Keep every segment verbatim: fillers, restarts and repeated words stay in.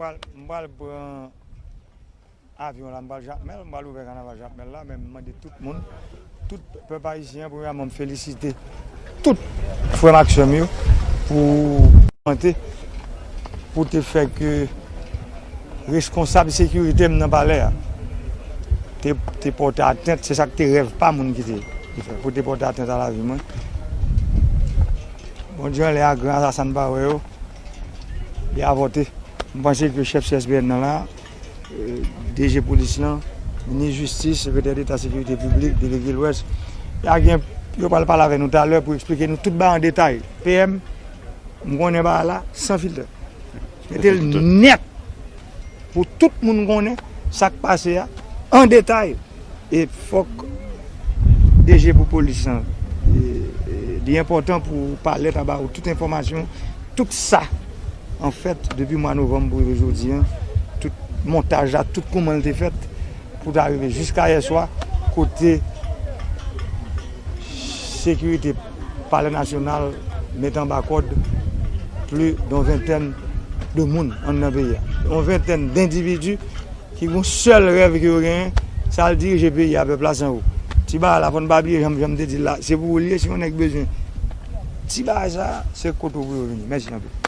pral, m pral pran avyon la, m pral Jakmèl, m pral ouvè kanaval Jakmèl la, men m mande tout moun, tout pèp ayisyen an, premyèman, m felisite tout frè m ak sè m yo pou, pou te fè ke reskonsab sekirite m nan palè a te, te pòte atent, se sa k te rèv pa moun ki te, ki fè, pou te pòte atent a lavi mwen. Bondye anlè a gran, sa, sa n pa wè yo, li avòte. M panse ke chèf C S P N nan la, eh, D G polis lan, minis jistis, sekretè deta sekirite piblik, delege Lwès, y a gen, yo pral pale avè nou talè pou eksplike nou tout bagay an detay. P M, m konnen bagay la san filtè. Mete l nèt pou tout moun konnen sa k pase a an detay. E fòk D G pou polis lan, e, e, li enpòtan pou palè ta ba ou tout enfòmasyon, tout sa, anfèt, depi mwa novanm pou rive jodi a, tout montaj la, tout kouman l te fèt, pou ta rive jiska yè swa, kote sekirite Palè Nasyonal met anba kòd plis de yon ventèn de moun anndan peyi a. Yon ventèn dendividi ki gon sèl rèv ke yo genyen, se al dirije peyi a, pèp la san ou. Ti bagay la, fò n pa bliye, jan, jan m te di l la, se pou ou l ye, si yon nèg bezwen ti bagay sa, se kote w pou yo vini. Mèsi anpil.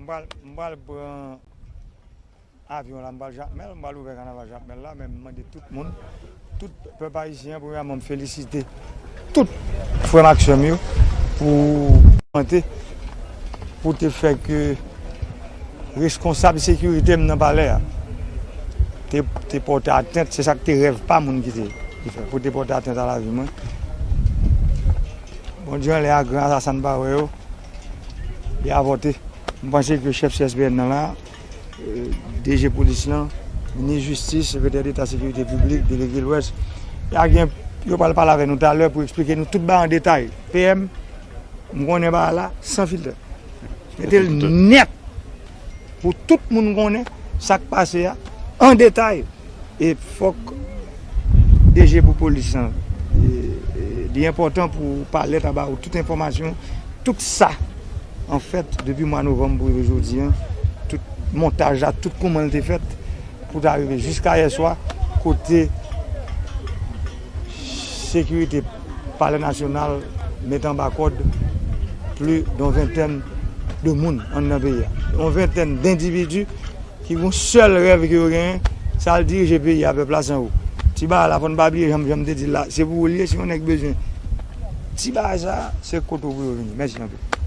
Pral- m pral pran avyon la, m pral Jakmèl, m pral ouvè kanaval Jakmèl la, men m mande tout moun, tout pèp ayisyen, premyèman, m felisite tout frè m ak sè m yo pou mante, pou te fè ke reskonsab sekirite m nan palè a te, te pòte atent, se sa k te rèv pa moun ki te, ki fè, pou te pòte atent a lavi mwen. Bondye anlè a gran, sa sa n pa wè yo, li avòte. M panse ke chèf C S P N nan la, eh, D G polis lan, minis jistis, sekretè deta sekirite piblik, delege Lwès, y a gen, yo pral pale avè nou talè pou eksplike nou tout bagay an detay. P M, m konnen bagay la san filtè. Mete l nèt pou tout moun konnen sa k pase a an detay. E fòk D G pou polis lan, e, e, li enpòtan pou palè ta ba ou tout enfòmasyon, tout sa, anfèt, depi mwa novanm pou rive jodi a, tout montaj la, tout kouman l te fèt, pou ta rive jiska yè swa, kote sekirite Palè Nasyonal met anba kòd plis de yon ventèn de moun anndan peyi a. Yon ventèn dendividi ki gon sèl rèv ke yo genyen, se al dirije peyi a, pèp la san ou. Ti bagay la, fò n pa bliye, jan, jan m te di l la, se pou ou l ye, si yon nèg bezwen ti bagay sa, se kote w pou yo vini. Mèsi anpil.